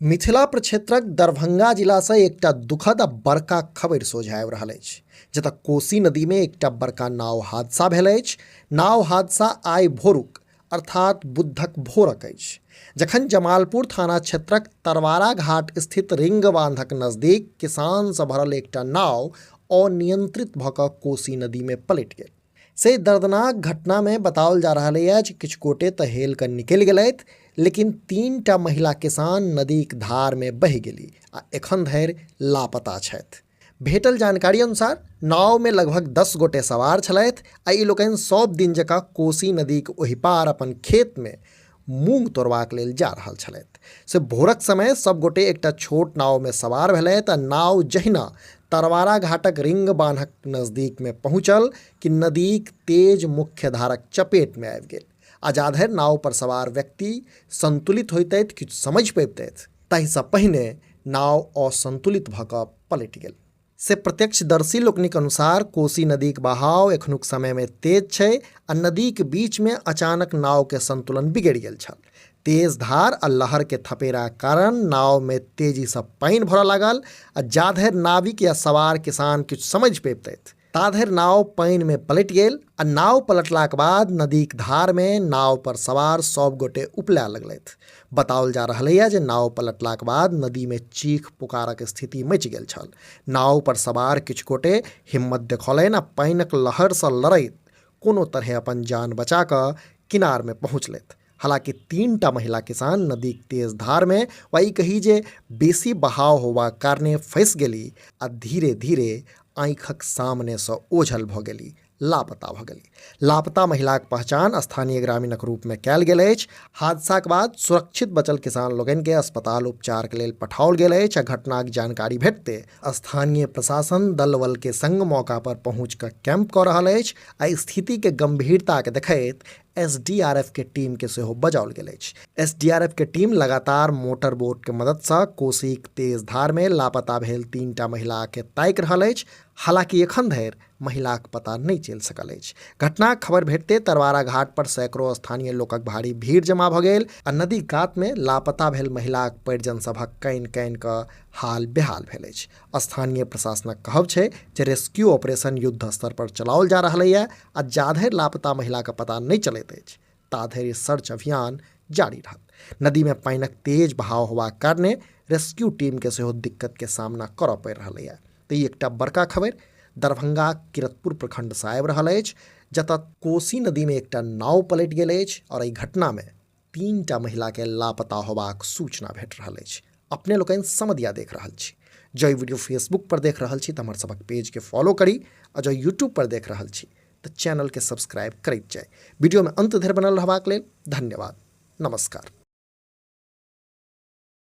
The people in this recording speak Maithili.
मिथिला प्रक्षेत्रक दरभंगा जिलासँ एकटा दुखद आ बड़का खबरि सोझा आबि रहल अछि, जतऽ कोसी नदीमे एकटा बड़का नाव हादसा भेल अछि। नाव हादसा आइ भोरुक अर्थात बुधक भोरक अछि, जखन जमालपुर थाना क्षेत्रक तरवारा घाट स्थित रिंग बांधक नजदीक किसानसँ भरल एकटा नाव अनियंत्रित भऽ कऽ कोसी नदीमे पलटि गेल। से दर्दनाक घटनामे बताओल जा रहल अछि, किछु गोटे तऽ हेल कऽ निकलि गेलथि, लेकिन 3टा महिला किसान नदीक धारमे बहि गेली आ एखन धरि लापता छथि। भेटल जानकारी अनुसार नावमे लगभग 10 गोटे सवार छलथि आ ई लोकनि सब दिन जकाँ कोसी नदीक ओहि पार अपन खेतमे मूंग तोड़बाक लेल जा रहल छलथि। से भोरक समय सब गोटे एकटा छोट नावमे सवार भेलथि आ नाव जहिना तरवारा घाटक रिंग बान्हक नजदीकमे पहुँचल कि नदीक तेज मुख्य धारक चपेटमे आबि गेल आ जाधरि नाव पर सवार व्यक्ति संतुलित होइतथि, किछु समझि पबितथि, ताहिसँ पहिने नाव असंतुलित भऽ कऽ पलटि गेल। से प्रत्यक्षदर्शी लोकनिक अनुसार कोसी नदीक बहाव एखनुक समयमे तेज छै आ नदीक बीचमे अचानक नावके संतुलन बिगड़ि गेल छल। तेज धार आ लहरके थपेराक कारण नावमे तेजीसँ पानि भरऽ लागल आ जाधरि नाविक या सवार किसान किछु समझि पबितथि ताधरि नाव पानिमे पलटि गेल आ नाव पलटलाक बाद नदीक धारमे नाव पर सवार सब गोटे उपलय लगलथि। बताओल जा रहलैए जे नाव पलटलाक बाद नदीमे चीख पुकारक स्थिति मचि गेल छल। नाव पर सवार किछु गोटे हिम्मत देखौलनि आ पानिक लहरसँ लड़ैत कोनो तरहे अपन जान बचा कऽ किनारमे पहुँचलथि। हालांकि 3टा महिला किसान नदीक तेज धारमे वा ई कही जे बेसी बहाव होबाक कारणे फँसि गेली आ धीरे धीरे आँखिक सामनेसँ ओझल भऽ गेली, लापता भऽ गेली। लापता महिलाक पहचान स्थानीय ग्रामीणक रूपमे कयल गेल अछि। हादसाक बाद सुरक्षित बचल किसान लोकनिके अस्पताल उपचारके लेल पठाओल गेल अछि आ घटनाक जानकारी भेटते स्थानीय प्रशासन दल बल के संग मौका पर पहुँच कऽ कैंप कऽ रहल अछि आ स्थितिके गंभीरताके देखैत एसडीआरएफ के टीम के सेहो बजाओल गेल अछि। एसडीआरएफ के टीम लगातार मोटर बोट के मददसँ कोसीक तेज धारमे लापता भेल 3टा महिला के ताकि रहल अछि। हालांकि एखन धरि महिलाक पता नहि चलि सकल अछि। घटनाक खबर भेटते तरवारा घाट पर सैकड़ों स्थानीय लोकक भारी भीड़ जमा भऽ गेल आ नदी कातमे लापता भेल महिलाक परिजन सभक कानि कानि कऽ हाल बेहाल भेल अछि। स्थानीय प्रशासनक कहब छै जे रेस्क्यू ऑपरेशन युद्ध स्तर पर चलाओल जा रहलैए आ जाधरि लापता महिलाक पता नहि चलैत अछि ताधरि सर्च अभियान जारी रहत। नदीमे पानिक तेज बहाव होबाक कारणे रेस्क्यू टीमके सेहो दिक्कतके सामना करऽ पड़ि रहलैए। तऽ ई एकटा बड़का खबरि दरभंगा किरतपुर प्रखंडसँ आबि रहल अछि, जतऽ कोसी नदीमे एकटा नाव पलटि गेल अछि आओर एहि घटनामे 3टा महिलाके लापता होबाक सूचना भेट रहल अछि। अपने लोकनि समदिया देख रहल छी। जँ ई वीडियो फेसबुक पर देख रहल छी तऽ हमर सभक पेजके फॉलो करी आ जँ यूट्यूब पर देख रहल छी तऽ चैनलके सब्सक्राइब करैत जाय। वीडियोमे अंत धरि बनल रहबाक लेल धन्यवाद। नमस्कार।